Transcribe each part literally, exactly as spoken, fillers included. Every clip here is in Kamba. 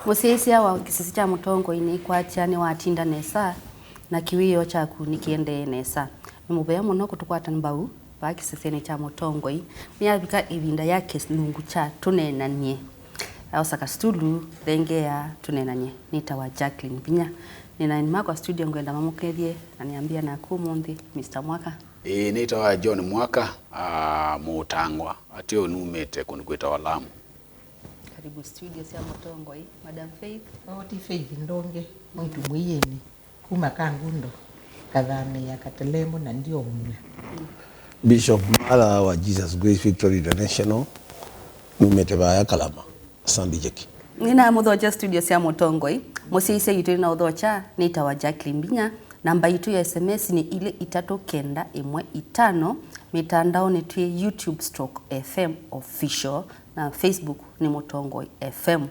Mũsyaĩĩsya wa kĩsese kya Mũtongoi nĩkwatya nĩwatinda nesa, na kĩwĩoo kyaku nĩkĩendee nesa. Nĩ mũvea mũno kũtũkwata mbau vaa kĩsesenĩ kya Mũtongoi. Nĩyavika ĩvinda ya kĩlungu kya tũneenany'e. Aosa kasitulu, thengeea tũneenany'e. Nĩtawa Jacqueline Vinya. Nĩ na aeni makwa studio, ngwenda mamũkethye, na nĩambĩa naku ũmũnthĩ, Mister Mwaka. Ĩĩ, nĩtawa John Mwaka, ah, mũtangwa. Ateo numĩte kũndũ kwĩtawa Lamu. Karibu studio sya Mũtongoi, Madam Faith. Oo, ti Faith Ndonge, mwĩtu Mwĩyĩnĩ, kuma Kangundo, Kathamĩĩa, Katelembo, na Ndiomw'a. Bishop Mala wa Jesus Grace Victory International, numĩte vaya Kalama, Sambijeki. Nĩnamũthokya studio sya Mũtongoi, mũsyaĩĩsya witũ nĩnaũthokya, nĩtawa Jacqueline Mbinya, namba yitũ ya S M S nĩ ilĩ itatũ kenda ĩmwe itano, mĩtandaonĩ twĩ YouTube stroke F M Official, na Facebook nĩ Mũtongoi F M.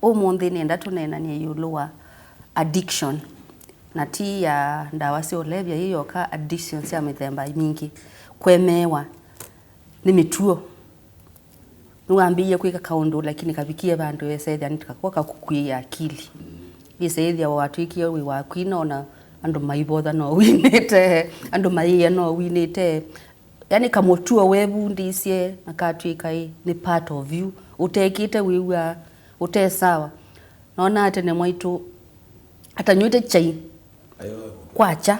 Ũmũnthĩ nĩenda tũneenany'e ĩũlũ wa addiction, na ti ya ndawa sya ũlevya yĩ yoka, addiction sya mĩthemba mingĩ, kũemeewa nĩ mĩtuo. Nĩwambĩĩie kwĩka kaũndũ, lakini kavikie vandũ wĩsa ĩthĩa nĩ kakwa kakũkuĩe akili. Wĩsa ĩthĩa watw'ĩkie wĩ waku, ĩna ona andũ maivotha no winĩte, andũ mayĩa no winĩte. Yani kamũtuo wevundĩisye na katw'ĩka ĩ, nĩ part of you. Ũtekĩte wĩw'aa ũte sawa. Nonaa tene mwaitũ atanyw'ĩte kyai kwakya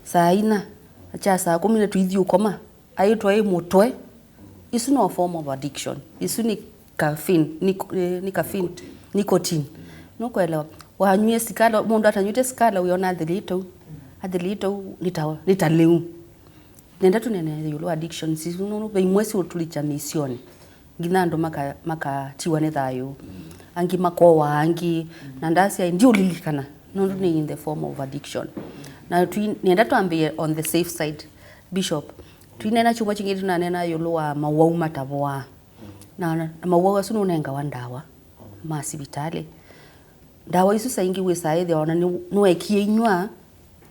saa ina, akya saa kũmi na tũithi ũkoma, aĩtwa ĩ mũtwe. Isu no form of addiction. Isu nĩ caffeine, nĩ, eh, nĩ caffeine, nicotine. Nũkũelewa? Wanywie sikala, mũndũ atanyw'ĩte sikala wĩona athilĩte ũu, athilĩte ũu nĩ ta, nĩ ta lĩu. Nenda tũneenee ĩũlũ wa addictions isu, nũndũ ve imwe siũtũlikya mĩsyonĩ, nginya andũ maka-, makatiwa nĩ thayũ, angĩ makowaa angĩ, na ndasya ndiũlilikana, nũndũ nĩ in the form of addiction. Na twi-, nenda twambĩe on the safe side, Bishop. Twineena kyumwa kĩngĩ tũnaneena ĩũlũ wa mawau matavoaa. Na, na mawau asu nũnengawa ndawa ma sivitalĩ. Ndawa isu saingĩ wĩsaa ĩthĩa ona nĩ, nĩwekie inyw'a,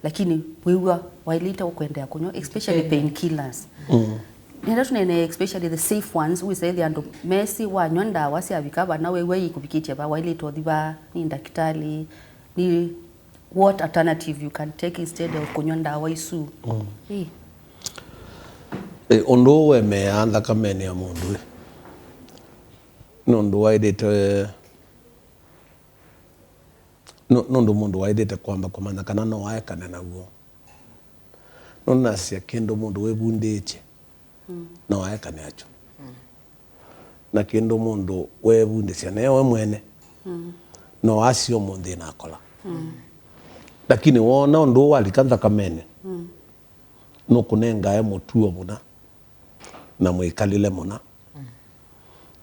lakini wĩw'a waĩlĩte ũkwendeea kũnyw'a, especially painkillers. Nenda tũneenee especially the safe ones, wĩsaa ĩthĩa andũ mesĩ wanyw'a ndawa syavika vana wĩw'a yĩkũvikĩtye va, waĩlĩte ũthi va, nĩ ndakĩtalĩ, nĩ what alternative you can take instead of kũnyw'a ndawa isu. Ĩ. Ĩ, ũndũ ũũ wemeaa nthakamenĩ ya mũndũ ĩ, nũndũ waĩlĩte nũ-, nũndũ mũndũ waĩlĩte kwamba kũmanya kana no aekane naw'o. Nũndũ nasya kĩndũ mũndũ wĩvundĩtye no aekane nakyo. Na kĩndũ mũndũ weevundĩsya neye we mwene no asye ũmũnthĩ nakola. Lakini woona ũndũ ũũ walika nthakamenĩ, nũkũnengae mũtuo mũna na mwĩkalĩle mũna,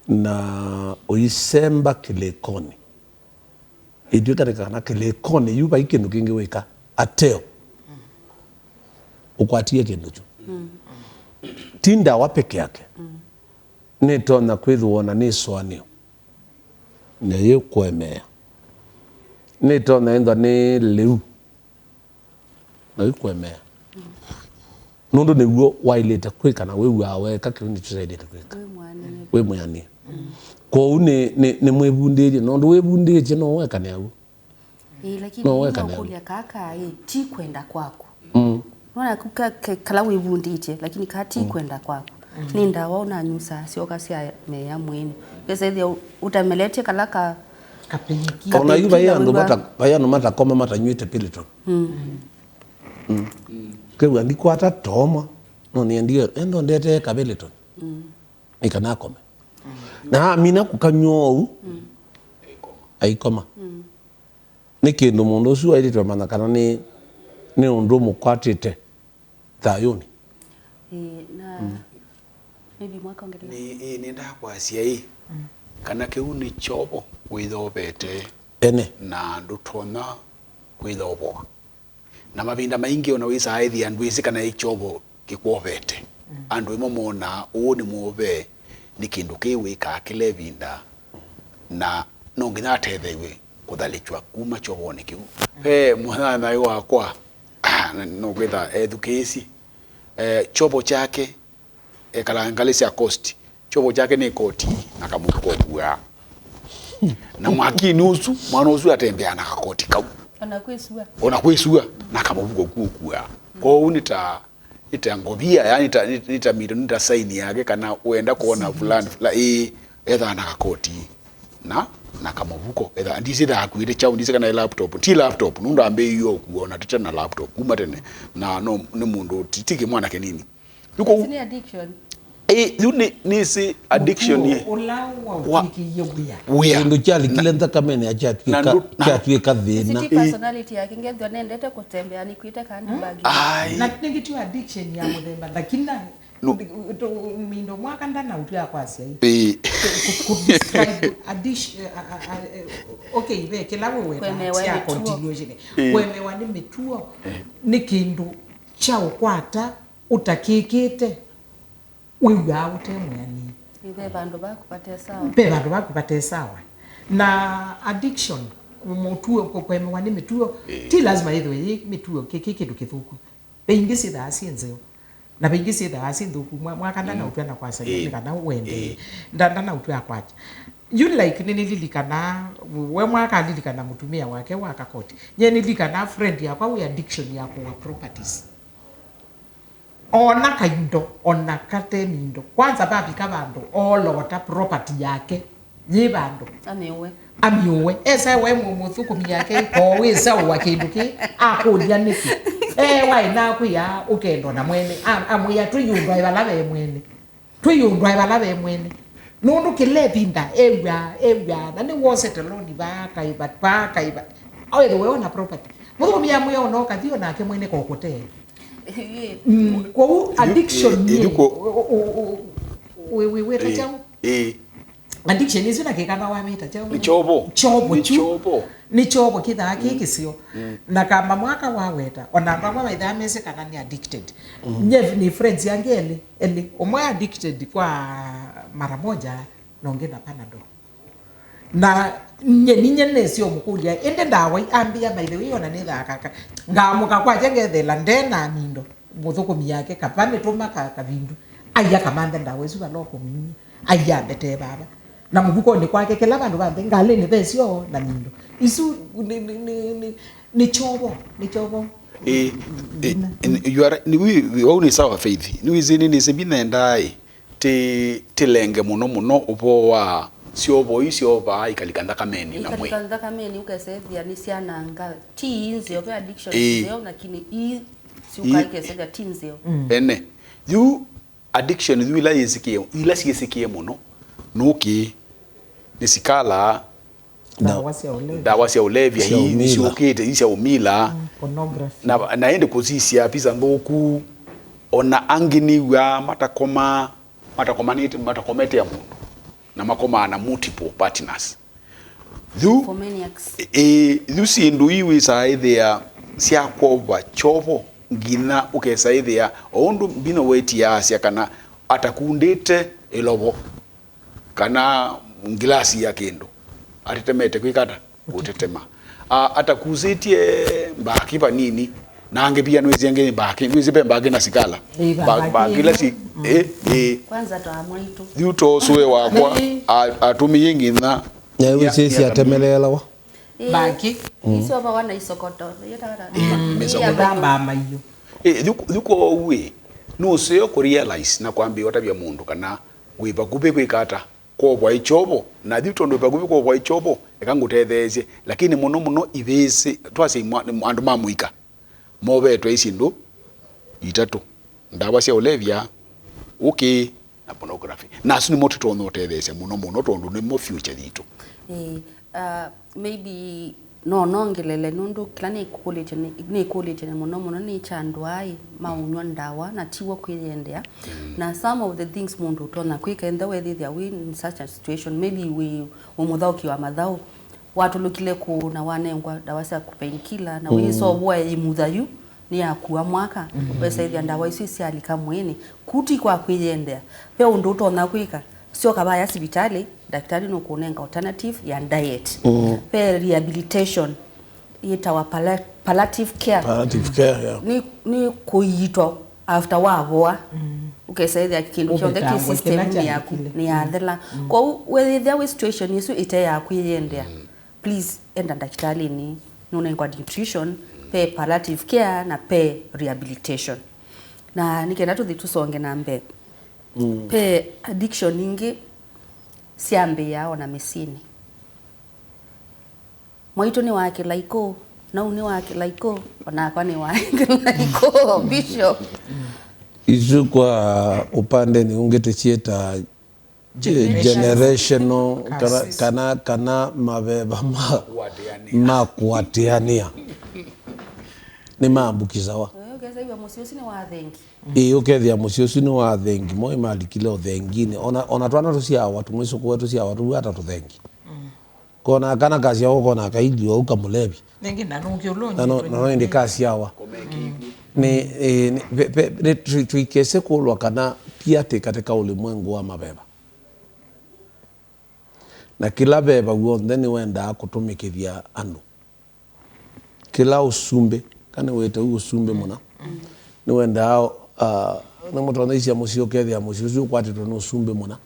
na ũisemba kĩlĩkonĩ. Ĩtw'ĩka nĩ kana kĩlĩkonĩ yu vai kĩndũ kĩngĩ wĩka, ateo ũkwatie kĩndũ kyu. Ti ndawa peke yake, nĩtonya kwĩthĩwa ona nĩ ĩsũanĩo na yĩkũemea. Nĩtonya ĩthwa nĩ lĩu na ĩkũemea. Nũndũ nĩw'o waĩlĩte kwĩka na wĩw'aa weeka kĩu nĩkyo kyaĩlĩte kwĩka. Wĩ mwĩanĩe. Kwoou nĩ, nĩ, nĩ mwĩvundĩtye, nũndũ wĩvundĩtye no ũekane aw'o. Ĩĩ, lakini no ũekane aw'o. Kũlya kaka ĩ, ti kwenda kwaku. Nona ku ka, ke, kala wĩvundĩtye, lakini ka ti kwenda kwaku. Nĩ ndawa ũnanyusaa syoka sya meea mwĩĩnĩ. Wĩsethĩa ũtemeletye kala ka Ona yu vai andũ mata-, vai andũ matakoma matanyw'ĩte Piriton. Kew'a ndikwata toma, no nĩendie endo ndetee ka Piriton. Nĩ kana akome. Na amina kũkanyw'a ũu, aikoma. Nĩ kĩndũ mũndũ ũsu aĩlĩtwe manya kana nĩ, nĩ ũndũ mũkwatĩte thayũnĩ. Ĩĩ, na maybe Mwaka ongelela. Nĩ, ĩĩ, nĩndaa kwasya ĩ, kana kĩu nĩ kyovo wĩyovete ene na ndũtonya kwĩyovoa. Na mavinda maingĩ ona wĩsaa ĩthĩa ndwĩsĩ kana ĩ kyovo kĩkwovete. Andũ ĩmwe monaa ũũ nĩ mwove, nĩ kĩndũ kĩĩ wĩkaa kĩla ĩvinda, na no nginya atetheew'e kũthalĩkw'a kuma kyovonĩ kĩu. Ve mũnyanyae wakwa, ah, na no kwĩtha ethukĩĩsye, eh, kyovo kyake ekalaa ngalĩ sya coast. Kyovo kyake nĩ koti na kamũtu kokuaa. Na mwakinĩ ũsu, mwana ũsu atembeaa na kakoti kau. Ona kwĩsua. Ona kwĩsua, na kamũvuko ku ũkuaa. Kwoou nĩ ta, nĩ ta ngovia, yani nĩ ta, nĩ, nĩ ta middle, nĩ ta sign yake, kana wenda kuona fulani, fulani, ĩĩ, ethaa na kakoti na, na kamũvuko. Etha, ndisi ethaa akuĩte kyaũ, ndisi kana ĩ laptop. Ti laptop, nũndũ ambĩĩie ũkua ona tete na laptop kuma tene. Na no, nĩ mũndũ, ti, ti kĩmwana kĩnini. Yu kũu. Nĩ addiction. Ĩ, yu nĩ, nĩsĩ addiction. Mũkuo ĩ. Ũla wa- waũtw'ĩkĩie wĩa. Wĩa. Kĩndũ kyalikile na- nthakamenĩ na kyatw'ĩka, na ndu- na- kyatw'ĩka thĩna. City personality yake ngethwa nendete kũtembea nĩkwĩte kandi bagi. Ai. Na nĩngĩ ti addiction ya mũthemba, lakini na- No. Tũ- mindo mwaka ndanaũtw'a kwasya ĩ. Ĩ. Ku- ku- describe addiction, a- a- a- eh, okay, ve kĩla we weta kwemewa sya mĩtuo. Continuation. Ĩ. Kwemewa nĩ mĩtuo. Ĩ. Nĩ kĩndũ kya ũkwata ũtakĩkĩte, wĩw'aa ũte mwĩanĩe. Ve vandũ vaku vate sawa. Ve vandũ vaku vate sawa. Na addiction, mũtuo, kũ- kwemewa nĩ mĩtuo, ĩĩ, ti lazima yĩthĩwe yĩ mĩtuo, kĩ- kĩ kĩndũ kĩthũku. Ve ingĩ syĩthaa syĩ nzeo, na ve ingĩ syĩthaa syĩ nthũku. Mwa- mwaka ndanaũtw'a na kwasya, ĩĩ, nĩ kana ũendee. Ĩĩ. Nda- ndanaũtw'a akwakya. You like, nĩ nĩlilikanaa, we mwaka alilikana mũtumĩa wake wa kakoti. Nye nĩlikanaa friend yakwa wĩ addiction ya kũwa properties. Ona kaindo, ona kate mindo. Kwanza vavika vandũ, oolota property yake yĩ vandũ. Amĩũwe. Amĩũwe. Esa we mũ- mũthũkũmi yake, ko wĩsaũwa kĩndũ kĩ, akũlya nĩkĩ. E, waĩ nakwĩa ũkendo na mwene. A- amwĩa, "Tũiũndwae vala ve mwene. Tũiũndwae vala ve mwene." Nũndũ kĩla ĩvinda ew'aa, ew'aa, na nĩwosete loan vaa kaiva, vaa kaiva. Awethe we ona property. Mũthũkũmi amwĩa ona ũkathi onake mwene kokũtee. Mm, kwoou addiction ĩ- nĩ ĩliko- ũ- ũ- ũ- ũ- wĩ- wĩ- wĩta ĩ- kyaũ? Ĩ. Addiction ĩsu na kĩkana wamĩta kyaũ? Nĩ kyovo. Kyovo. Nĩ kyu. Kyovo. Nĩ kyovo kĩthaa kĩ kĩseo. Mm. Na kamba mwaka waweta, ona andũ amwe maithaa mesĩ kana nĩ addicted. Mm. Nye nĩ friends angĩ elĩ, elĩ. Ũmwe addicted kwa mara moja, na ũngĩ na Panadol. Na nye, ninye nĩsĩ ũmũkũlya, "Ĩndĩ ndawa ii?" Ambĩa, "By the way, ona nĩthaa kaka." Ngamũka kwakya ngethela nde na mindo, mũthũkũmi yake, kava nĩtũma ka- kavindu. Ai akamanthe ndawa isu vala ũkũminyia. Ai ambetee vava. Na mũvukonĩ kwake, kĩla vandũ vanthe, ngalĩnĩ ve syoo na mindo. Isu nĩ, nĩ, nĩ, nĩ, nĩ kyovo, nĩ kyovo. Ĩ, ĩ, ĩ, you are, nĩ, wi- wi- wau nĩ sawa, Faith. Nĩwĩsĩ nĩ nĩsĩ mbinendaa ĩ. Ti- tilenge mũno mũno ũvoo wa syovoi syovaa ikalika nthakamenĩ na mwĩĩ. Ikalika nthakamenĩ, ũkesethĩa nĩ syananga. Ti nzeo, ve addiction, ĩĩ, nzeo, lakini ii syũka, ii, ikesethĩa ti nzeo. Mm. Ene. Yu addiction yu ila yĩsĩkĩe, ila syĩsĩkĩe mũno nũkĩ nĩ sikala, ndawa sya ũlevya. Ndawa sya ũlevya, sya ii ũmila. Nĩsyũkĩte, ii sya ũmila. Mm, pornography. Na, na ĩndĩ kũsisya visa nthũku. Ona angĩ nĩw'aa matakoma, matakomanĩte, matakomete ya mũndũ, na makomaa na multiple partners. Yu, nymphomaniacs. Ĩ, yu syĩndũ ii wĩsaa ĩthĩa syakwova kyovo nginya ũkesa ĩthĩa, o ũndũ mbino wetie asya kana atakundĩte ĩlovo kana ngilasi ya kĩndũ, atetemete kwĩka ata? Gũtetema. A- atakusĩtye mbaki vanini, na angĩ pia nĩwĩsĩ angĩ mbaki, nĩwĩsĩ ve mbaki na sikala. Ĩ, mba- mbaki, mbaki ila si, mm, ĩ, ĩ. Kwanza twa mwaitũ. Yu to ũsũe wakwa, ĩ, a- atũmĩie nginya. Na wĩsĩ ya- syatemeleelawa. Ĩ, mbaki. Icio vawa na isokoto. Yĩtawa ata? Mm, mĩsokoto. Mbaa maiũ. Ĩ, yu- yu kwoou ĩ, nũseo kũrealize na kwambĩĩa ũtavya mũndũ kana wĩ vakuvĩ kwĩka ata? Kwovwa ĩ kyovo, na yu tondũ wĩ vakuvĩ kwovwa ĩ kyovo, eka ngũtetheesye. Lakini mũno mũno ivĩsĩ, twasya imwa- andũ ma mũika, movetwe ĩ syĩndũ itatũ: ndawa sya ũlevya, ũkĩ, na pornography. Na asu nĩmo tũtonya ũtetheesya mũno mũno tondũ nĩmo future yitũ. Ĩĩ, uh, maybe no nongelele nũndũ kĩla nĩkũlĩtye nĩ- nĩkũlĩtye nĩ mũno mũno nĩ kya andũ aĩ maũnyw'a ndawa na tiw'o kwĩyendea. Mm. Na some of the things mũndũ ũtonya kwĩka enda wethĩthĩa wĩ in such a situation, maybe wĩ, wĩ mũthaũki wa mathaũ, watũlũkile kũũ na wanengwa ndawa sya painkiller na, mm, wĩsovũa ĩmutha yu nĩ ya kua mwaka, mm, wesaĩthya ndawa isu isyalika mwĩĩnĩ. Kũu ti kwa kwĩyendea. Ve ũndũ ũtonya kwĩka, syoka vaya sivitalĩ, ndakĩtalĩ nũkũnenga alternative ya diet. Mm. Ve rehabilitation yĩtawa pala- palliative care. Palliative care, yeah. Nĩ, nĩ kũiitwa after wavoa. Mm. Ũkesa ĩthĩa kĩndũ kyonthe kĩ system nĩ yaku, nĩ yathela. Kwoou wĩthĩa wĩ situation ĩsu ĩte yaku ĩyĩendea, please enda ndakĩtalĩnĩ, nũnengwa nutrition, pe palliative care na pe rehabilitation. Na nĩ kenda tũthi tũsonge na mbee, pe addiction ingĩ syambĩĩaa ona mĩsyĩnĩ. Mwaitũ nĩwakĩla ikũ, nau nĩwakĩla ikũ, onakwa nĩwakĩla ikũ, Bishop. Isu kwa ũpandenĩ ũngĩ tũsyĩta generational, kana, kana, kana maveva ma, ma kũatĩanĩa. Nĩmambukisawa. Ũkethĩa mũsyĩ ũsu nĩ wa thengi. Ĩĩ, ũkethĩa mũsyĩ ũsu nĩ wa thengi, mo ĩmalikile ũthenginĩ. Ona, ona twana tũsyawa, tũmwĩsũkũe tũsyawa tũu ata tũthengi. Kona kana kasyawa, kona kailio au kamũlevi. Nĩngĩ na nũngĩ ũla na no, ũnyitwe na no ĩndĩ kasyawa. Nĩ, ĩ, nĩ, ve, ve, nĩ tũ-, tũikese kũlwa kana pia tĩ katika ulimwengu wa maveva. Na kĩla veva w'onthe nĩwendaa kũtũmĩkĩthya andũ. Kĩla ũsumbĩ, kana wĩte ũsumbĩ mũna, nĩwendaa, ah, nĩmũtonya isya mũsyĩ ũkethĩa mũsyĩ ũsu ũkwatĩtwe nĩ ũsumbĩ mũna.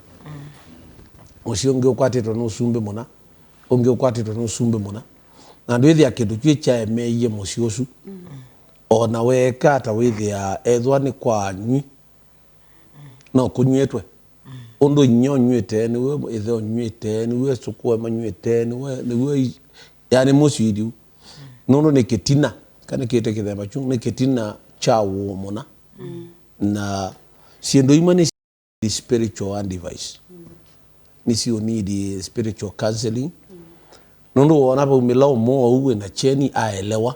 Mũsyĩ ũngĩ ũkwatĩtwe nĩ ũsumbĩ mũna. Ũngĩ ũkwatĩtwe nĩ ũsumbĩ mũna, na ndwĩthĩa kĩndũ kyu kyaemeie mũsyĩ ũsu. O na weeka ata wĩthĩaa, ethĩwa nĩ kwa anyw'ĩ, no kũnyw'ĩtwe. Ũndũ inyia ũnyw'ĩte, nĩw'o ĩthe ũnyw'ĩte, nĩw'o ĩsũkũe manyw'ĩte, nĩw'o, nĩw'o i-, yani mũsyĩ iliu. Nũndũ nĩ kĩtina, kana kĩte kĩthemba kyu, nĩ kĩtina kya ũũ mũna. Na syĩndũ imwe nĩ spiritual advice. Nĩsyo need spiritual counseling. Nũndũ wona vaumĩla ũmwe ou wĩna kyeni aelewa,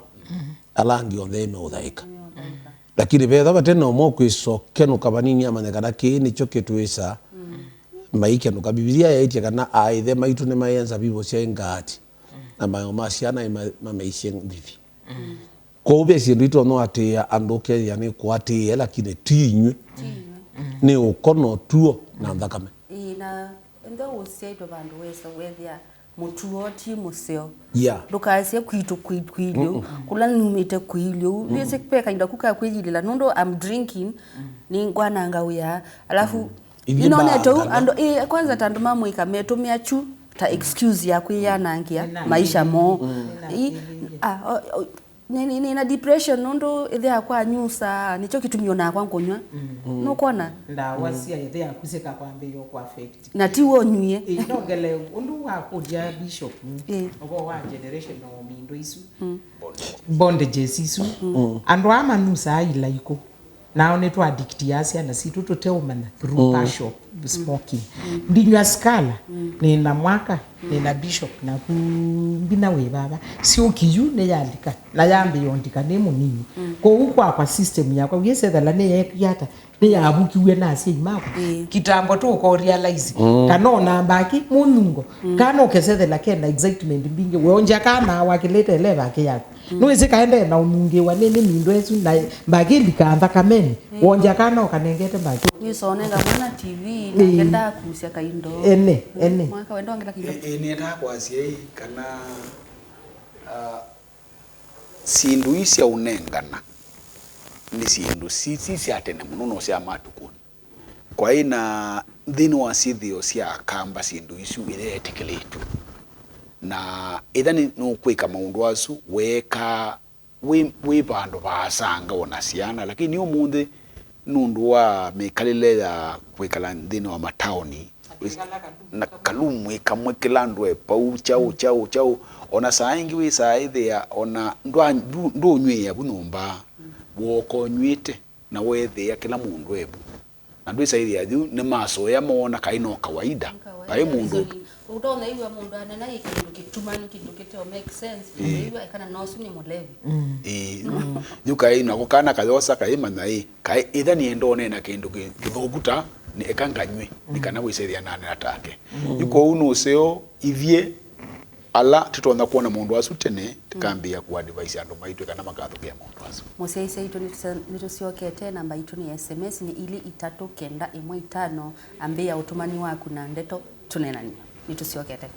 ala angĩ onthe meũthaĩka. Lakini vetha vate na ũmwe ũkwĩsokenũka vanini amanye kana kĩĩ nĩkyo kĩtwĩsa maikenũka. Bibilia yaĩtye kana aaĩthe maitũ nĩmaĩe nzavivũ syaĩ ngaati, na mayo ma syana ma-, mameisye mbithi. Kwoou ve syĩndũ itonya ũatĩĩa andũ ũkethĩa nĩ kũatĩĩe, lakini ti inyw'ĩ. Ti inyw'ĩ. Nĩ ũko na ũtuo na nthakame. Ĩĩ, na ĩndĩ ũsyaĩtwe vandũ wesa wethĩa mũtuo ti mũseo. Yeah. Ndũkasye kwitũ kwĩ-, kwĩilye ũu. Kũla numĩte kwĩilye ũu. Nĩsĩ ve kainda ku ka kwĩyilĩla, nũndũ I'm drinking, nĩ ngwananga wĩa. Alafu, nĩnonete ũu, andũ, ĩĩ, kwanza ta andũ ma mũika metũmĩa kyu ta excuse ya kwĩyanangĩa maisha moo. Ĩĩ, ah, o-, o-, Nĩ, nĩ, nĩ na depression nũndũ ĩthĩa kwa nyusa, nĩkyo kĩtumi onakwa ngũnyw'a. Nũkwona? Ndawa sya ĩthĩa yaku sikakwambĩĩa kũ affect. Na ti we ũnywie. Ĩĩ, nongele ũndũ wakũlya Bishop, ũvoo wa generational mĩndũ isu, bondages isu. Andũ aa manusaa ilaikũ? Nao nĩtũ addictiaa syana sitũ tũteũmanya through partial smoking. Ndinyw'a sikala, nĩna mwaka, nĩna Bishop, naku mbina wĩ vava. Syũki yu nĩyalika, na yambĩĩa ũndika nĩ mũnini. Kwoou kwakwa system yakwa, wĩsethela nĩyeekie ata, nĩyavukiw'e na asyai makwa. Kitambo tũũka realize, kana ona mbaki mũnyungo, kana ũkesethela kena excitement mbingĩ, weonja kana wakĩlĩte eleva ake yaku. Nĩwĩsĩ kaendee na ũnungĩwa nĩ, nĩ mindũ ĩsu na mbakĩlika nthakamenĩ, wonja kana ũkanengete mbakĩ. Nĩsonenga mwana T V, nake ndakusya kaindo. Ene, ene. Mwaka wenda ongela kaindo. Ĩ, ĩ, nĩendaa kwasya ĩ, kana, ah, syĩndũ ii sya ũnengana nĩ syĩndũ si, si sya tene mũno, no sya matukũnĩ. Kwaĩ na nthĩnĩ wa syĩthĩo sya Akamba syĩndũ isu iyeetĩkĩlĩtw'e. Na ĩtha nĩ, nũkwĩka maũndũ asu, weekaa wĩ, wĩ vandũ vaasanga o na syana, lakini ũmũnthĩ nũndũ wa mĩkalĩle ya kwĩkala nthĩnĩ wa mataoni, na kalumu ĩkamwe kĩla andũ e pau, kyaũ, kyaũ, kyaũ, o na saa ĩngĩ wĩsaa ĩthĩa, o na ndwa-, ndũ-, ndũnywĩĩa vu nyũmba, wooka ũnyw'ĩte. Na weethĩa kĩla mũndũ e vu. Na ndwĩsa ĩthĩa yu nĩ masoya moona kaĩ no kawaida. Kaĩ mũndũ ũtonya ĩw'a mũndũ anena ĩ kĩndũ kĩtumanu, kĩndũ kĩteo make sense, ĩw'a kana no ũsu nĩ mũlevi. Ĩĩ. Yu kaĩ nako kana kayosa kaĩ manya ĩ, kaĩ ĩtha nĩenda ũneena kĩndũ kĩ-, kĩthũku ta, nĩ eka nganyw'e, nĩ kana wĩsa ĩthĩa nanena take. Yu kwoou nũseo ithyĩ ala tũtonya kwona maũndũ asu tene, tũkambĩĩa kũadvise andũ maitũ kana makathũkĩa maũndũ asu. Mũsyaĩĩsya witũ, nĩtũse-, nĩtũsyokete. Namba itũ nĩ ya S M S nĩ ilĩ itatũ kenda ĩmwe itano. Ambĩĩa ũtũmani waku na ndeto tũneenanie. Nĩtũsyokete.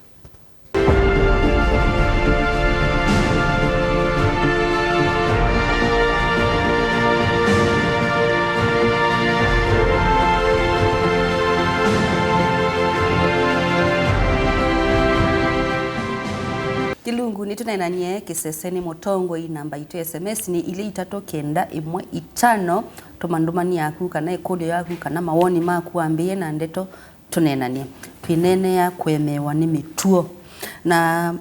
Ilungu nĩtũneenanie kĩsesenĩ mũtongoi, namba itũ ya S M S nĩ ilĩ itatũ kenda ĩmwe itano. Tũma ndũmani yaku kana ĩkũlyo yaku kana mawoni maku wambĩĩe na ndeto tũneenanie. Twĩneenea kũemeewa nĩ mĩtuo. Na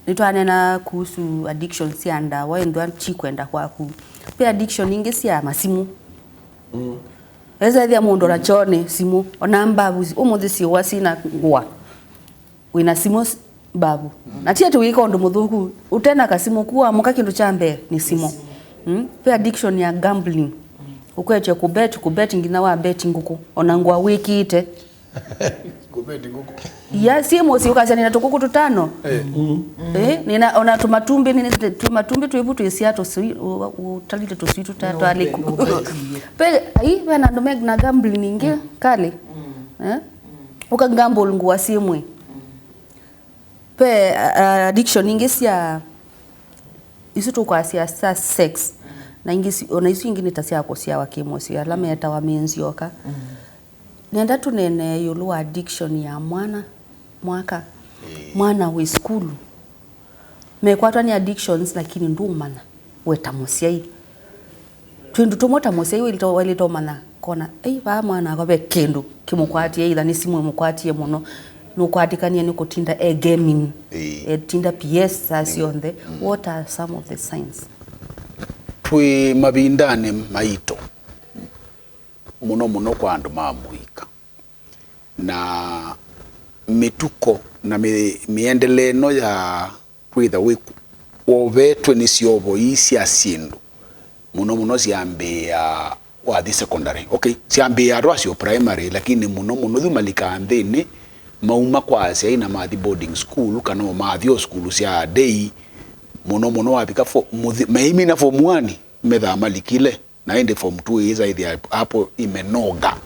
nĩtwaneena kuhusu addiction sya ndawa, ĩndwa ti kwenda kwaku. Ve addiction ingĩ sya masimũ. Mm. Wesa ethĩa mũndũ na kyonĩ simũ, ona mbavu, ũmũnthĩ siũa sina ngũa. Wĩna simũ s-, mbavu. Mm. Na ti atĩ wĩka ũndũ mũthũku, ũtena kasimũ ku wamũka kĩndũ kya mbee nĩ simũ. Nĩ simũ. Mm? Ve addiction ya gambling. Mm. Ũkwetya kũbet, kũbet nginya wa bet ngũkũ, ona ngũa wĩkĩte. Kũbet ngũkũ. Ya, siĩ mũsyĩ ũkasya nĩna tũkũkũ tũtano. Eh. Mm. Eh, nĩna ona tũmatumbĩ, nĩna tũmatumbĩ twĩvu twĩsya tũsui, ũ-, ũ-, ũtalĩte tũsui tũta-, no, twalĩku. No, no. Ve, ai, ve na andũ me na gambling ingĩ, mm, kali. Mm. Eh? Mm. Ũka gamble ngũa syĩ mwĩ. Mm. Ve, a-, a-, addiction ingĩ sya, isu tũkwasya sya sex. Mm. Na ingĩ si-, ona isu ingĩ nĩ ta sya kũsyawa kĩmũsyĩ, ala metawa mĩnzyoka. Mm. Nenda tũneenee ĩũlũ wa addiction ya mwana, mwaka, ĩĩ, mwana wĩ sukulu. Mekwatwa nĩ addictions, lakini ndũmanya we ta mũsyai. Twĩndũ tũmwe ta mũsyai waĩlĩte, waĩlĩte ũmanya, kona, "Ei, vaa mwana akwa ve kĩndũ kĩmũkwatie, either nĩ simũ ĩmũkwatie mũno, nũkwatĩkanie nĩ kũtinda e gaming, ĩĩ, etinda P S saa syonthe." Mm. What are some of the signs? Twĩ mavindanĩ maito, mũno mũno kwa andũ ma mũika. Na mĩtuko na mĩ-, mĩendele ĩno ya kwĩtha wĩ-, wovetwe nĩ syovo ii sya syĩndũ, mũno mũno syambĩĩa wathi secondary. Okay, syambĩĩa twasyo primary, lakini mũno mũno yu malikaa nthĩnĩ, mauma kwa asyai na mathi boarding school, kana o mathi o sukulu sya day, mũno mũno wavika fo-, mũthi-, meimina form one, methaa malikile. Na ĩndĩ form two ĩĩsa ĩthĩa hapo imenoga.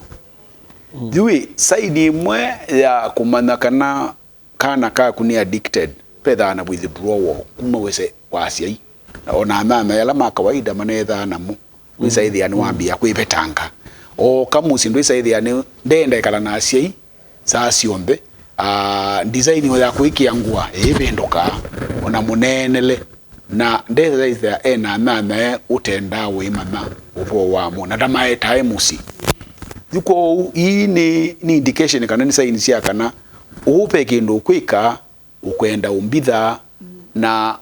Mm. Yu ĩ, saini ĩmwe ya kũmanya kana kana kaku nĩ addicted, vethaa na withdrawal kuma wĩse kwa asyai. Na ona amama ala ma kawaida manethaa namo, wĩsa, mm, ĩthĩa nĩwambĩĩa kwĩvetanga. Ooka mũsyĩ ndwĩsa ĩthĩa nĩ ndenda ĩkala na asyai, saa syonthe. Ah, design ya kwĩkĩa ngũa ĩivĩndũkaa, ona mũneenele, na ndethaitha e na anyanyae ũtendaa wĩmanya ũvoo wamo, na ndamaetae mũsyĩ. Yu kwoou, ii nĩ, nĩ indication kana nĩ sign sya kana ũũ ve kĩndũ ũkwĩka, ũkwenda ũmbitha, na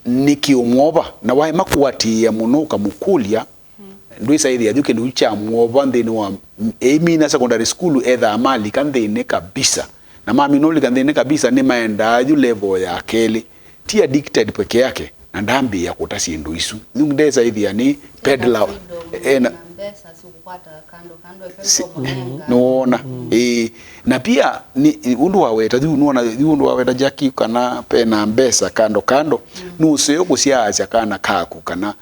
nĩkĩ ũmwova, na waema kũatĩĩa mũno ũkamũkũlya, ndwĩsa ĩthĩa yu kĩndũ kyu kya mwova nthĩnĩ wa, eimina secondary school, ethaa malika nthĩnĩ kabisa. Na mamina ũlika nthĩnĩ kabisa, nĩmaendaa yu level ya kelĩ. Ti addicted peke yake, na ndambĩĩa kũta syĩndũ isu. Yu ndesa ĩthĩa nĩ peddler, ena freedom, ena mbesa. Kũkwata kando kando, si-, nĩwona? Mm. Ĩĩ. Na pia, nĩ, ũndũ waweta, yu nĩwona, yu ũndũ waweta Jackie, kana pena mbesa kando kando, mm, nũseo kũsyaasya kana kaku, kana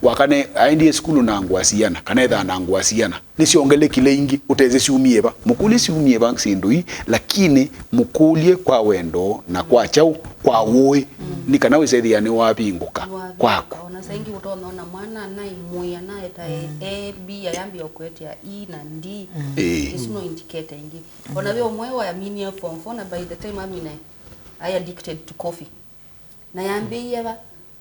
wakane aendie sukulu na ngũa siana, kana ethaa na ngũa siana, nĩsyongelekile ingĩ, ũtesĩ syumie va. Mũkũlye syumie va syĩndũ ii, lakini mũkũlye kwa wendo na kwa kyaũ, kwa ũĩ, mm, nĩ kana wĩsethĩa nĩwavingũka. Nĩwavingũka kwaku. Ona saa ingĩ ũtonya ona mwana anaimũĩa, anaeta, mm, A, B, ayambia kũetea E na D. Mm. Ĩĩ. Isu no indicator ingĩ. Ona ve ũmwe wayaminie form four, na by the time amine, I addicted to coffee. Na yambĩie va?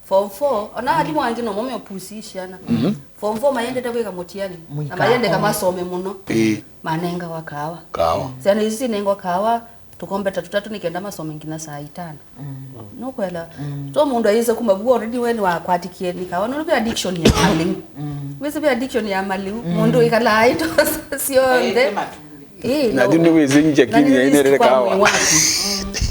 Form four, ona alimũ angĩ no mome opusi ciana. Mhm. Form four mayendete kwĩka mũtiani. Na mayendeka masome mũno. Ĩĩ. Manengawa kawa. Kawa. Ciana isu sinengwa kawa, tũkombe ta tũtatũ nĩ kenda masome nginya saa itano. Mm. Nũkwela? Mm. To mũndũ ayĩsa kuma vu already we nĩwakwatikie nĩ kawa. Nũndũ ve addiction ya maliu. Mm. Wĩsĩ ve addiction ya maliu. Mm. Mũndũ ĩkalaa ito syonthe. Ĩĩ, na yu nĩwĩsĩ njakini yainĩrĩre kawa.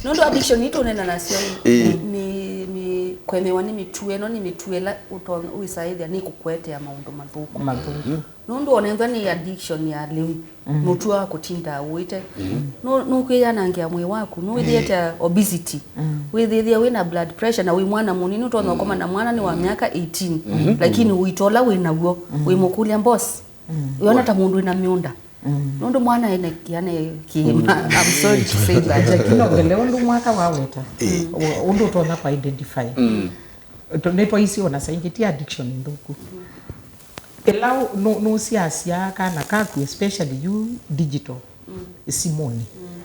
Nũndũ addiction ii tũnena nasyo, ĩĩ, nĩ, nĩ kũemewa nĩ mĩtuo. Ĩno nĩ mĩtuo ĩla ũtonya wĩsaĩthya nĩ kũkũetea maũndũ mathũku. Mathũku. Nũndũ onethwa nĩ addiction ya lĩu, mm, mũtuo wa kũtinda ũĩte. Mm. Nũ-, nũkwĩyanangĩa mwĩĩ waku, nũwĩthĩĩte obesity. Mm. Wĩthĩthĩa wĩna blood pressure na wĩ mwana mũnini, ũtonya ũkoma na mwana nĩ wa myaka eighteen. Mm. Lakini ũito ũla wĩ naw'o, mm, wĩmũkũlya boss. Mm. Wĩona ta mũndũ wĩna mĩũnda. Mm. Nũndũ mwana ene, yani, kĩĩma. Mm. I'm sorry to say that. Lakini ongelea ũndũ mwaka waweta. Eh. Ũ-, ũndũ ũtonya kwa identify. Mm. To-, nĩtwaisye ona saa ingĩ ti addiction nthũku. Ĩla nũ-, nũsiasya kana kaku, especially yu digital, mm, simũnĩ. Mm.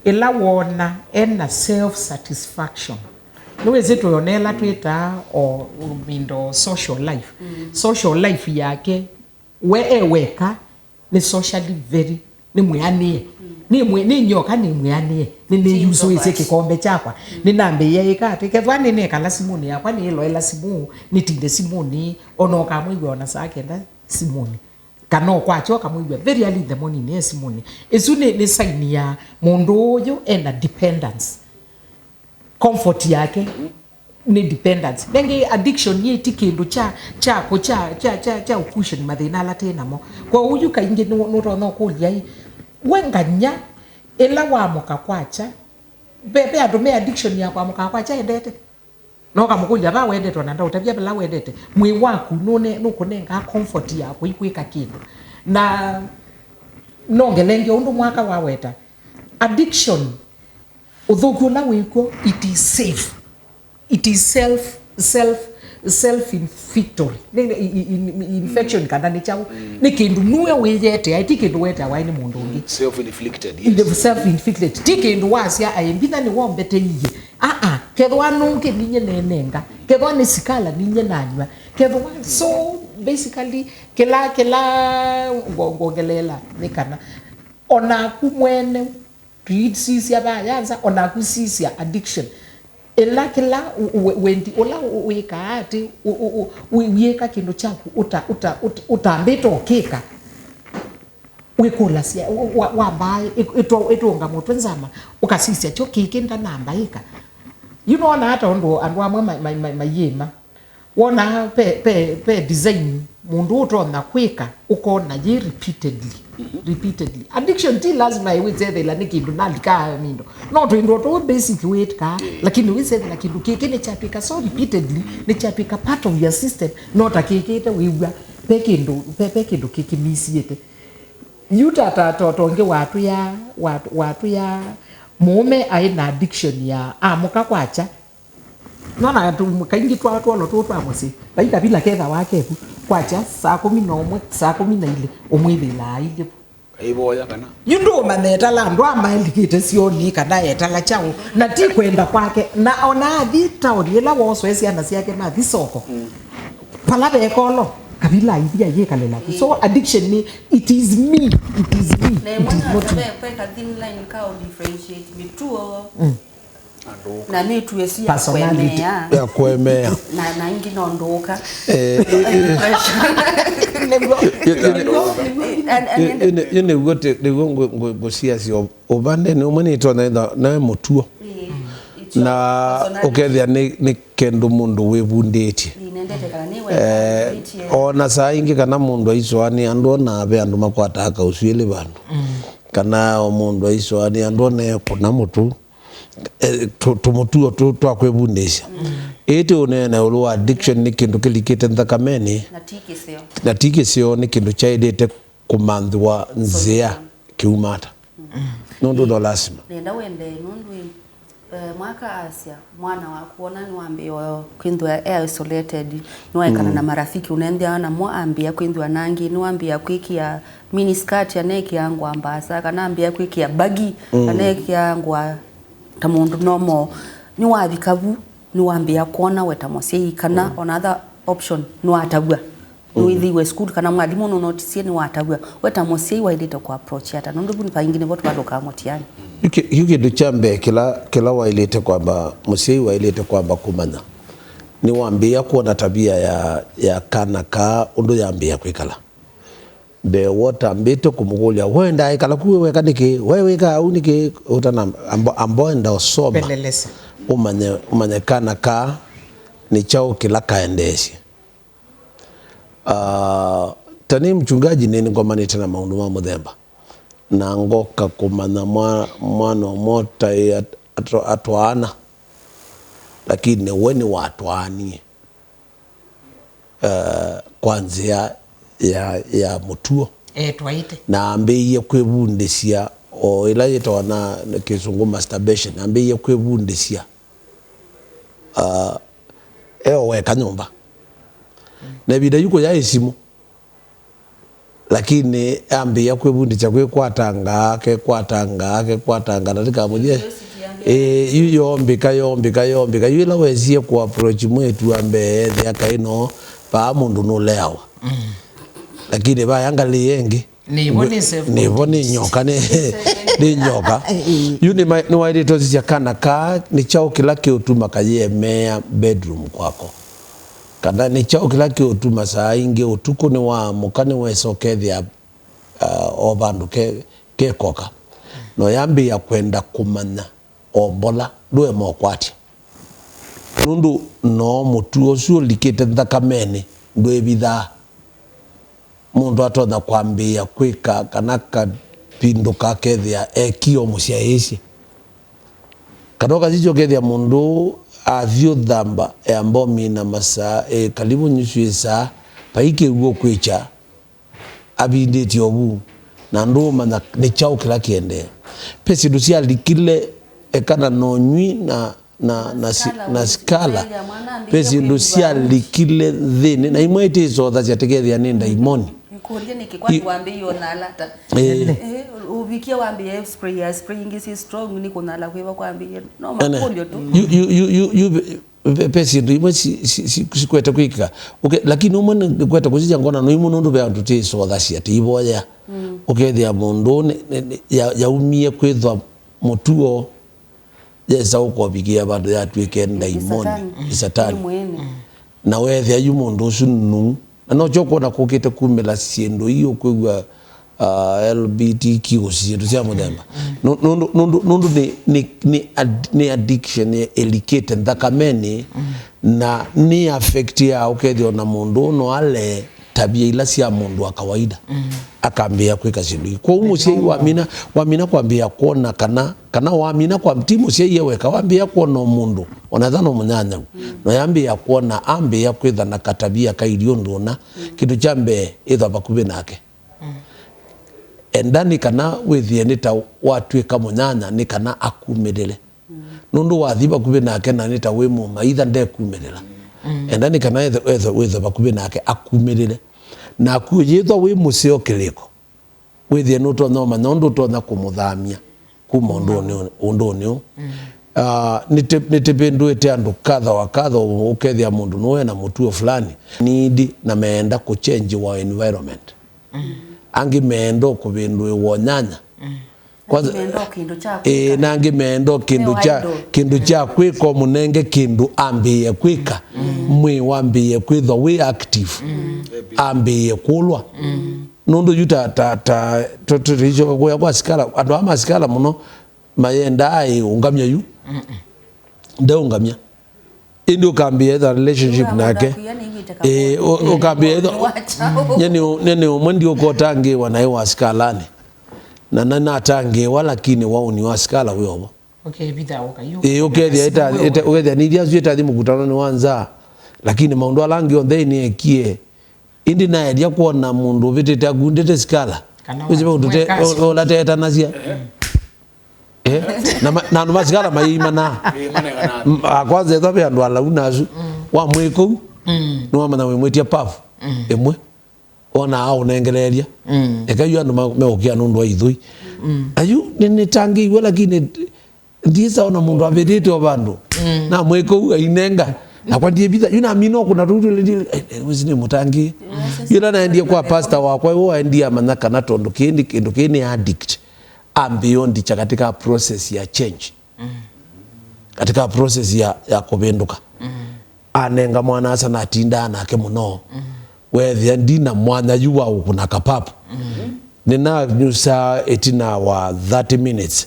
Ĩla wona ena self satisfaction, Nĩwĩsĩ twĩona ĩla twĩtaa o mindo social life. Social life yake, we e weka, nĩ socially very, nĩ mwĩanĩe. Nĩ mwĩ-, nĩ nyoka, nĩ mwĩanĩe. Nĩ nĩyusũĩsye kĩkombe kyakwa. Nĩnambĩĩa ĩka atĩ, kethwa nĩnekala simũnĩ yakwa, nĩĩloela simũ, nĩtinde simũnĩ, ona ũkamwĩw'a ona saa kenda simũnĩ. Kana ũkwakya ũkamwĩw'a very early in the morning e simũnĩ. Ĩsu nĩ, nĩ sign ya mũndũ ũyũ ena dependence. Comfort yake nĩ dependence. Nengĩ addiction yĩ ti kĩndũ kya, kya, kũ-, kya, kya, kya, kya cushion mathĩna ala twĩ namo. Kwoou yu kaingĩ nũ-, nũtonya ũkũlya ĩ, we nganya ĩla wamũka kwakya, ve, ve andũ me addiction ya kwamũka kwakya endete. Na ũkamũkũlya, "Va wendete?" Ona ndaũtavya vala wendete. Mwĩĩ waku nũne-, nũkũnengaa comfort ya kũi kwĩka kĩndũ. Na nongelenge ũndũ mwaka waweta. Addiction, ũthũku ũla wĩkw'o, it is safe. It is self, self, self-inflictory. Nĩ, nĩ, i-, i-, i-, infection kana nĩ kyaũ? Nĩ kĩndũ nue wĩyetea, ti kĩndũ weteawa nĩ mũndũ ũngĩ. Self-inflicted, yes. Self-inflicted. Ti kĩndũ wasya, "Aĩ, mbitha nĩwombeteie." Aa, kethwa nũngĩ ninye nenenga, kethwa nĩ sikala ninye nanywa, kethwa, so basically, kĩla, kĩla ngo-, ngongeleela nĩ kana, onaku mwene, tuisisya vaya nza, onaku sisya addiction. Ĩla kĩla u-, u-, wendi ũla u-, wĩkaa atĩ, u-, u-, u-, wĩ-, wĩĩka kĩndũ kyaku ũta-, ũta-, ũta-, ũtambĩte ũkĩka. Wĩkũlasya, wa-, wa-, wambaa ĩ-, ĩtũ-, ĩtũnga mũtwe nzama, ũkasisya kyo kĩkĩ ndanamba ĩka. Yu nona ata ũndũ andũ amwe ma-, ma-, ma-, mayĩma. Wona pe, pe, pe design mũndũ ũtonya kwĩka, ũkona yĩ repeatedly. Repeatedly. Addiction ti lazima ĩwĩsethela nĩ kĩndũ nalikaa mindo. No tũindo tũu basic wĩkaa, lakini wĩsethela kĩndũ kĩkĩ nĩkyatwĩka so repeatedly, nĩkyatwĩka part of your system, no ta kĩkĩte wĩw'a, pe kĩndũ, pe, pe kĩndũ kĩkĩmisiĩte. Yu ta, ta, ta, ta ũngĩ watwĩa, wat-, watwĩa mũũme aĩ na addiction ya amũka kwakya. Nona tu, kaingĩ twa, twolo tũu twa mũsyĩ, vai kavila kethawa keku kwakya saa kũmi na ũmwe, saa kũmi na ilĩ, ũmwĩthĩlaa ailyĩ vu. Aivoya kana? Yu ndũũmanya etala andũ amalikĩte syonĩ kana etala kyaũ, na ti kwenda kwake, na ona athi taoni ĩla wosoe syana syake mathi soko. Pala vekolo, kavila aithia yĩkalĩla ku. So addiction nĩ, it is me, it is me, it is not you. Kweka thin line ka differentiate mĩtuo na mĩtuo ĩsu ya personality. Kwemea. Ya kwemea. Na, na ingĩ no ndũka. Eh, eh, eh. Nĩguo. Ye-, ye-, nĩguo, nĩguo. And, and, ye-, ye-, nĩguo te-, nĩguo ngũ-, ngũ-, ngũsiasya ũvandenĩ ũmwe nĩtonya ĩtha nawe mũtuo. Ĩĩ. Na ũkethĩa nĩ, nĩ kĩndũ mũndũ wĩvundĩtye. Nĩnendete kana nĩ we. Eh, wĩtie. Ona saa ingĩ kana mũndũ aisũanĩa andũ, ona ve andũ makwataa kaũswĩlĩ vandũ. Kana o mũndũ aisũanĩa andũ, ona ekũna mũtu. Eh, tũ-, tũmũtuo tũ twa kwĩvundĩsya. Ĩĩ ti ũneena ĩũlũ wa addiction, nĩ kĩndũ kĩlikĩte nthakamenĩ. Na ti kĩseo. Na ti kĩseo, nĩ kĩndũ kyaĩlĩte kũmanthĩwa nzĩa kĩumata. Nũndũ no lasima. Nenda wende nũndũ ĩ, eh, mwaka asya mwana waku ona nĩwambĩĩa kwĩnthwa e isolated, nĩwaekana na marafiki ũnenthĩawa namo, ambĩĩa kwĩnthwa nangĩ, nĩwambĩĩa kwĩkĩa mini skirt anekĩa ngũa mbaasa, kana ambĩĩa kwĩkĩa bagi, anekĩa ngũa ta mũndũ normal. Nĩwavika vu, nĩwambĩĩa kwona we ta mũsyai, kana ona other option nĩwatavw'a. Nĩwĩthĩiwe sukulu kana mwalimũ nũnotisie nĩwatavw'a. We ta mũsyai waĩlĩte kũ approach ata? Nũndũ vu nĩ vaingĩ nĩvo tũvalũkaa mũtiani. Yu kĩ-, yu kĩndũ kya mbee kĩla, kĩla waĩlĩte kwamba, mũsyai waĩlĩte kwamba kũmanya, nĩwambĩĩa kwona tavia ya, ya kana kaa ũndũ yambĩĩa kwĩkala. Mbee wotambĩte kũmũkũlya, "We ndaĩkala ku wĩ weka nĩkĩ? We wĩkaa ũu nĩkĩ?" Ũtana, ambo, ambo enda ũsoma. Peleleza. Ũmanye, ũmanye kana kaa nĩ kyaũ kĩla kaendeesye. Ah, ta nĩ mchungaji nĩ ngomanĩte na maũndũ ma mũthemba. Na ngoka kũmanya mwa-, mwana ũmwe ũtaĩ at-, atwa-, atwaana, lakini we nĩwatwaanie, eh, kwa nzĩa ya, ya mũtuo. Etwaĩte. Na ambĩĩie kwĩvundĩsya o ĩla yĩtawa na, na Kĩsũngũ masturbation. Ambĩĩie kwĩvundĩsya, ah, e o weka nyũmba. Na ĩvinda yu kũyaĩ simũ. Lakini ambĩĩa kwĩvundĩsya kwĩkwatanga, akekwatangaa, akekwatangaa, na ndĩkamũthye, Ĩĩ, yu yombĩka, yombĩka, yombĩka. Yu ĩla wesie kũ approach mwĩĩtu wa mbee, ethĩa kaĩ no, vaa mũndũ nũleawa. Mm. Lakini vaya ngalĩ ĩngĩ. Nĩvo nĩ self nĩvo nĩ nyoka, nĩ, nĩ nyoka. Ĩĩ. Yu nĩma-, nĩwaĩlĩte ũsisya kana kaa, nĩ kyaũ kĩla kĩũtuma kayĩemea bedroom kwako? Kana nĩ kyaũ kĩla kĩũtuma saa ingĩ ũtukũ nĩwaamũka, nĩwesa ũkethĩa, ah, o vandũ ke, kekoka? Na ũyambĩĩa kwenda kũmanya o mbola, ndũema ũkwatya. Nũndũ no mũtuo ũsu ũlikĩte nthakamenĩ ndwĩvithaa. Mũndũ atonya kwambĩĩa kwĩka kana kapindũka akethĩa ekie o mũsyaĩĩsye. Kana ũkasisya ũkethĩa mũndũ athi ũthamba amba ũmina masaa, e, kalivu nyusu ĩsaa, vai kĩw'ũ kwĩkya, avindĩtye ovu, na ndũũmanya nĩ kyaũ kĩla kĩendee. Ve syĩndũ syalikile, ekana na ũnywi na, na, na si-, Sikala na ũnywi, sikala. Ve syĩndũ syalikile nthĩnĩ, na imwe itisothasya tĩkethĩa nĩ ndaimoni. Ikũlye nĩkĩ, kwani wambĩĩe ũnala ata? Eh. Eh, ũvikie wambĩĩe spray ya spray ingĩ syĩ strong, nĩ kũnala kwĩva kwambĩĩe? No makũlyo tu. Yu, yu, yu, yu, yu, Ve, ve syĩndũ imwe si, si, si, sikwete kwĩkĩka. Ũke-, lakini ũmwe nĩ, nĩkwete kũsisya ngonano imwe nũndũ ve andũ tĩsothasya, tĩivoyea. Mm. Ũkethĩa mũndũ nĩ, nĩ, nĩ, ya, yaumie kwĩthwa mũtuo, yesa ũkovikĩa vandũ yatw'ĩke ndaimoni, satani. Nĩ satani. Nĩ mwene. Mm. Na weethĩa yu mũndũ ũsu nũu. Na nokyo ũkwona kũkĩte kumĩla syĩndũ ii ũkwĩw'a, ah, L G B T Q, syĩndũ sya mũthemba. Mm. Nũ-, nũndũ, nũndũ, nũndũ nĩ, nĩ, nĩ ad-, nĩ addiction ĩlikĩte nthakamenĩ, mm, na nĩ affectĩaa ũkethĩa ona mũndũ ũno ale tavia ila sya mũndũ wa kawaida. Mm. Akambĩĩa kwĩka syĩndũ ii. Kwoou mũsyai wamina, wamina kwambĩĩa kwona kana Kana wamina kwa, ti mũsyai e weka, wambĩĩa kwona o mũndũ, ona ethĩwa no mũnyanyaũ, mm, na yambĩĩa kwona, ambĩĩa kwĩtha na katavia kailye ũndũ ũna, mm, kĩndũ kya mbee, ĩthwa vakuvĩ nake. Mm. Enda nĩ kana wĩthĩe nĩ ta watw'ĩka mũnyanya, nĩ kana akumĩlĩle. Mm. Nũndũ wathi vakuvĩ nake na nĩ ta wĩ mũmaitha, ndekumĩlĩla. Mm. Enda nĩ kana ethe, ethe, wĩthe vakuvĩ nake, akumĩlĩle. Naku ũyĩthwa wĩ mũseo kĩlĩko, wĩthĩe nũtonya ũmanya ũndũ ũtonya kũmũthamya kuma ũndũnĩ, mm, ũndũnĩ ũũ. Mm. Ah, nĩtĩ-, nĩtĩvĩndũĩte andũ kadha wa kadha, ũ-, ũkethĩa mũndũ nũũ ena mũtuo fulani, need na meenda kũchenjiwa environment. Mm. Angĩ meenda kũvĩndũĩwa ũnyanya. Mm. Kwanza, angĩ meenda o kĩndũ kya, ĩĩ, kwĩka. Na angĩ meenda o kĩndũ kya, idol, kĩndũ kya kwĩka, ũmũnenge kĩndũ ambĩĩe kwĩka. Mm. Mwĩĩ wambĩĩe kwĩthwa wĩ active. Mm. Ambĩĩe kũlwa. Mm. Nũndũ yu ta, ta, ta, tũ-, tũ-, tũicoka kũya kwa sikala, andũ aa ma sikala mũno mayendaa ĩ ũngamya yu. Mm-mm. Ndeũngamya. Ĩndĩ ũkambĩĩa etha relationship nake. Ĩĩ, ũ-, ũkambĩĩa etha, nye nĩ ũ-, nye nĩ ũmwe ndiũka ũtangĩĩwa naĩ wa sikalanĩ. Na, na natangĩĩwa, lakini waũni wa sikala wĩ ovo. Ũkevitha ũka yu. Ĩĩ, ũkethĩa ĩta-, ĩta-, ũkethĩa nĩ iria asu ĩtathi mũkutanonĩ wa nzaa, lakini maũndũ ala angĩ onthe nĩekie. Ĩndĩ naelya kwona mũndũ ũvĩtĩte akundĩte sikala. Kana wĩsĩ ve ũndũ te-, mweka asu. Ũla tetanasya. Eh? Na ma-, na andũ ma sikala maimanaa. Ĩĩ, manengana. M-, a, kwanza ethwa ve andũ alau nasu. Mm. Wamwĩka ũu, mm, nĩwamanya wĩmwĩtya pavu. Mm. Ĩmwe. Wona aũnengeleelya. Mm. Eka yu andũ ma-, meũkĩa nũndũ wa ithũi. Mm. Ayu nĩ, nĩtangĩiwe, lakini ndiĩsa ona mũndũ avĩtĩte o vandũ. Mm. Namwĩka ũu ainenga. Nakwa ndiĩvitha. Yu namina ũkũna tũu twĩlĩ, eh, eh, wĩsĩ nĩ mũtangĩĩ. Yes. Yĩla naendie kwa pastor wakwa, we waendie amanya kana tondũ kĩĩ nĩ, kĩndũ kĩĩ nĩ addict. Ambĩĩa ũndikya katika process ya change. Mm. Katika process ya, ya kũvĩndũka. Mm. Anenga mwana-a-asa natindaa nake mũno. Mm. Weethĩa ndina mwanya yu wa ũkũna kapapu. Mm. Nĩnanyusaa ĩtina wa thirty minutes.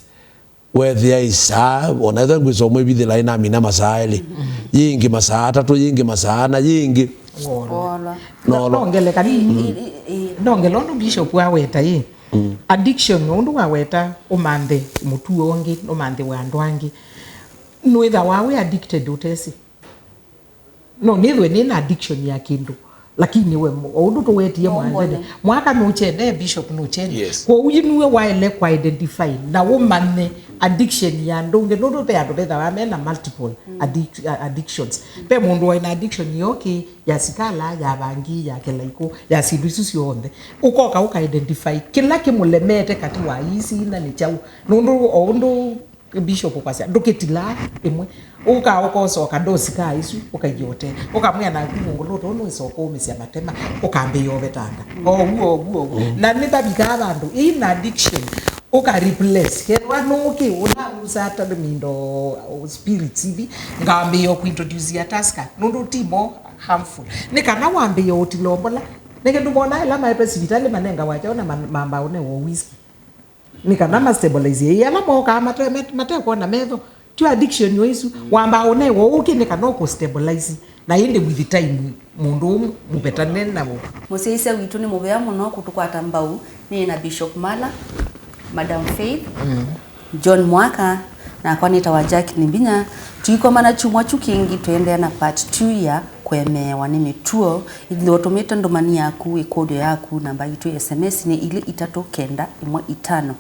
Weethĩa ĩsaa, ona ethwa ngwĩsa ũmwe ĩvithĩla ĩnamina masaa elĩ. Mm. Yĩngĩ masaa atatũ, yĩngĩ masaa ana, yĩngĩ. Wolo. Wolo. No, no. Nongele kanini. Mm. Nongele ũndũ Bishop aweta ĩ. Mm. Addiction, ũndũ waweta ũmanthe mũtuo ũngĩ, ũmanthe wa andũ angĩ. Nũĩthawa wĩ addicted ũtesĩ. No nĩthwe nĩna addiction ya kĩndũ, lakini we mo-, o ũndũ tũwetie mwanzeni, mwaka nũkyene, Bishop nũkyene. Yes. Kwoou yu nĩwe waĩle kwa identify na ũmanye addiction ya andũ ũngĩ, nũndũ ve andũ vethawa mena multiple, mm, addic-, a-, addictions. Ve mũndũ waĩ na addiction yoke ya sikala, ya vangi, ya kĩlaikũ, ya syĩndũ isu syonthe. Ũkoka ũka identify kĩla kĩmũlemete katĩ wa ii sina nĩ kyaũ. Nũndũ o ũndũ Bishop ũkwasya, ndũkĩtilaa ĩmwe. Ũka ũkosa kadosi ka isu, ũkaiote. Ũkamwĩa naku mũngũlũto ũũ nũĩsa ũkũũmĩsya matema, ũkambĩĩa ũvetanga. Oguo, oguo, oguo. Mm. Na nĩvavikaa vandũ, in addiction, ũka replace. Kethwa nũkĩ, ũnanusa ata mindo, o, spirits ithi, ngambĩĩa kũintroduce ya Tusker. Nũndũ ti mo harmful. Nĩ kana wambĩĩa ũtilombola. Nĩkĩ ndũmona ĩla maetwe sivitalĩ manengawa kyaũ na ma-, mamba ũnewa whisky. Nĩ kana ma stabilize ĩĩ ala mokaa mate-, mate-, matekwona metho. Tyo addiction yo isu. Mm. Wamba ũnewa ũkĩ nĩ kana ũkũ stabilize. Na ĩndĩ with time, mũndũ ũmũ mũvetane navo. Mũsyaĩĩsya witũ nĩ mũvea mũno kũtũkwata mbau. Nĩ na Bishop Mala, Madam Faith, mm, John Mwaka, nakwa nĩtawa Jack Nimbinya. Tũikomana kyumwa kyu kĩngĩ tũendeea na part two ya kũemeewa nĩ mĩtuo. Ĩthĩwa ũtũmĩte ndũmani yaku, ĩkũlyo yaku, namba yitũ ya S M S nĩ ilĩ itatũ kenda ĩmwe itano.